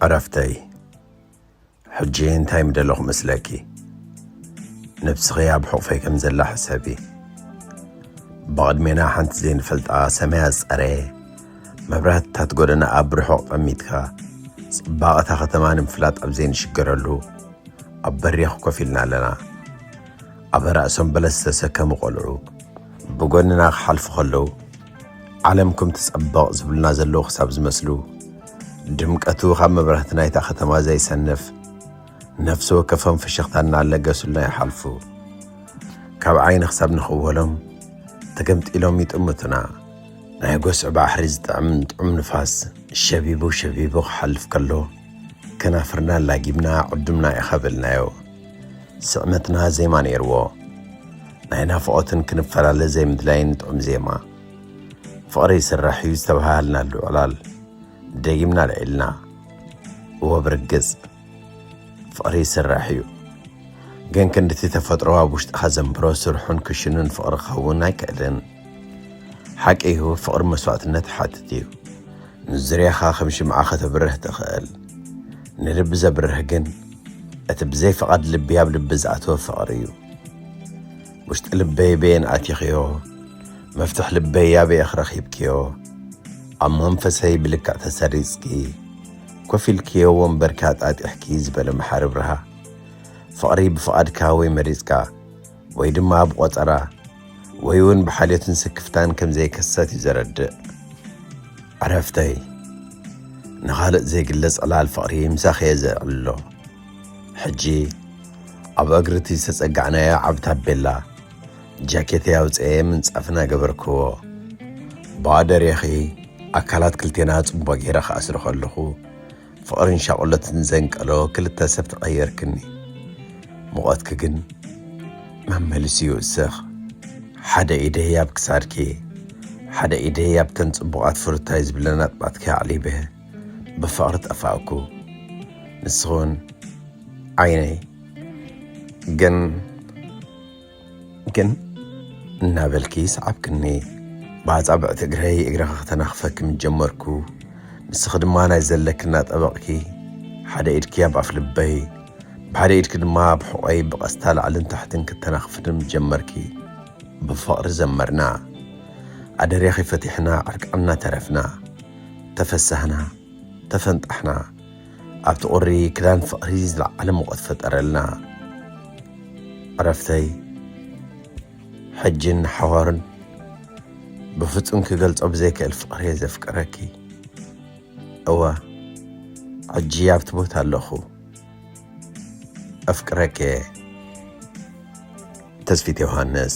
ዕረፍተይ፣ ሕጂ እንታይ ምደለኹ መስለኪ? ነብስኺ ኣብ ሕቑፈይ ከም ዘላ ሕሰቢ። ብቕድሜና ሓንቲ ዘይንፈልጣ ሰማያ ዝጸረየ፣ መብራህትታት ጎደና ኣብ ርሑቕ ጠሚትካ፣ ጽባቐታ ከተማ ንምፍላጥ ኣብ ዘይንሽገረሉ፣ ኣብ በሪኽ ኮፍ ኢልና ኣለና። ኣብ ራእሶም በለስ ዝተሰከሙ ቆልዑ ብጎንና ክሓልፉ ከለዉ፣ ዓለም ከም ትጸበቕ ዝብሉና ዘለዉ ክሳብ ዝመስሉ፣ ድምቀቱ ካብ መብራህቲ ናይታ ከተማ ዘይሰንፍ፣ ነፍሲ ወከፎም ፍሽኽታ እናለገሱልና ይሓልፉ። ካብ ዓይኒ ክሳብ ንኽወሎም ተገምጢሎም ይጥምቱና። ናይ ጎስዕ ባሕሪ ዝጥዕም ጥዑም ንፋስ ሸቢቡ ሸቢቡ ክሓልፍ ከሎ፣ ከናፍርና ላጊብና ዕዱምና ኢኻ በልናዮ። ስዕመትና ዜማ ነይርዎ። ናይ ናፍቖትን ክንፈላለ ዘይምድላይን ጥዑም ዜማ። ፍቕሪ ይስራሕ እዩ ዝተባሃልናሉ ዕላል ደጊምና ኣልዒልና። እወ ብርግጽ ፍቕሪ ይስራሕ እዩ። ግን ክንድቲ ተፈጥሮ ኣብ ውሽጥኻ ዘንብሮ ስርሑን ክሽኑን ፍቕሪ ክኸውን ኣይክእልን። ሓቂ እዩ፣ ፍቕሪ መስዋእትነት ይሓትት እዩ። ንዙርያኻ ከም ሽምዓ ከተብርህ ትኽእል። ንልቢ ዘብርህ ግን እቲ ብዘይ ፍቓድ ልቢ ኣብ ልቢ ዝኣተወ ፍቕሪ እዩ። ውሽጢ ልበይ በየን ኣቲኽዮ? መፍትሕ ልበይ ኣበይ ኢኺ ረኺብክዮ? ኣብ መንፈሰይ ብልክዕ ተሰሪጽኪ፣ ኮፍ ኢልክዮ ወንበርኪ ኣጣጢሕኪ ዝበለ መሓሪ ብርሃ። ፍቕሪ ብፍቓድካ ወይ መሪጽካ፣ ወይ ድማ ብቖጸራ፣ ወይ እውን ብሓልዮትን ስክፍታን ከም ዘይከሰት እዩ ዘረድእ። ዕረፍተይ፣ ንኻልእ ዘይግለጽ ዕላል ፍቕሪ ምሳኺ እየ ዘዕልሎ። ሕጂ ኣብ እግሪ እቲ ዝተጸጋዕናዮ ዓቢ ታቤላ፣ ጃኬተይ ኣውጽኤ ምንጻፍ እናገበርክዎ፣ ብኣደሬኺ ኣካላት ክልቴና ጽቡቕ ገይረ ክኣስሮ ከለኹ፣ ፍቕርን ሻቕሎትን ዘንቀሎ ክልተ ሰብ ተቐየርክኒ። ሙቐትኪ ግን መመሊሱ ይውስኽ። ሓደ ኢደይ ኣብ ክሳድኪ፣ ሓደ ኢደይ ኣብተን ጽቡቓት ፍሩታይ ዝብለን ኣጥባትኪ ኣዕሊበ ብፍቕሪ ጠፋእኩ። ንስኺ እውን ዓይነይ ግን ግን እናበልኪ ሰዓብክኒ። ብኣጻብዕቲ እግረይ እግርኺ ክተናኽፈኪ ምስ ጀመርኩ፣ ንስኺ ድማ ናይ ዘለኪ እናጠበቕኪ፣ ሓደ ኢድኪ ኣብ ኣፍ ልበይ፣ ብሓደ ኢድኪ ድማ ኣብ ሕቖይ ብቐስታ ላዕልን ታሕትን ክተናኽፍኒ ምስ ጀመርኪ፣ ብፍቕሪ ዘመርና። ኣደሬኺ ፈቲሕና ዕርቃንና ተረፍና። ተፈሳህና፣ ተፈንጣሕና። ኣብቲ ቁሪ ክዳን ፍቕሪ ዝለዓለ ሙቐት ፈጠረልና። ዕረፍተይ፣ ሕጅን ሓዋሩን ብፍጹም ክገልጾ ብዘይክእል ፍቕሪ እየ ዘፍቅረኪ። እወ፣ ሕጂ ኣብቲ ቦታ ኣለኹ። ኣፍቅረኪ እየ። ተስፊት ዮሃንስ።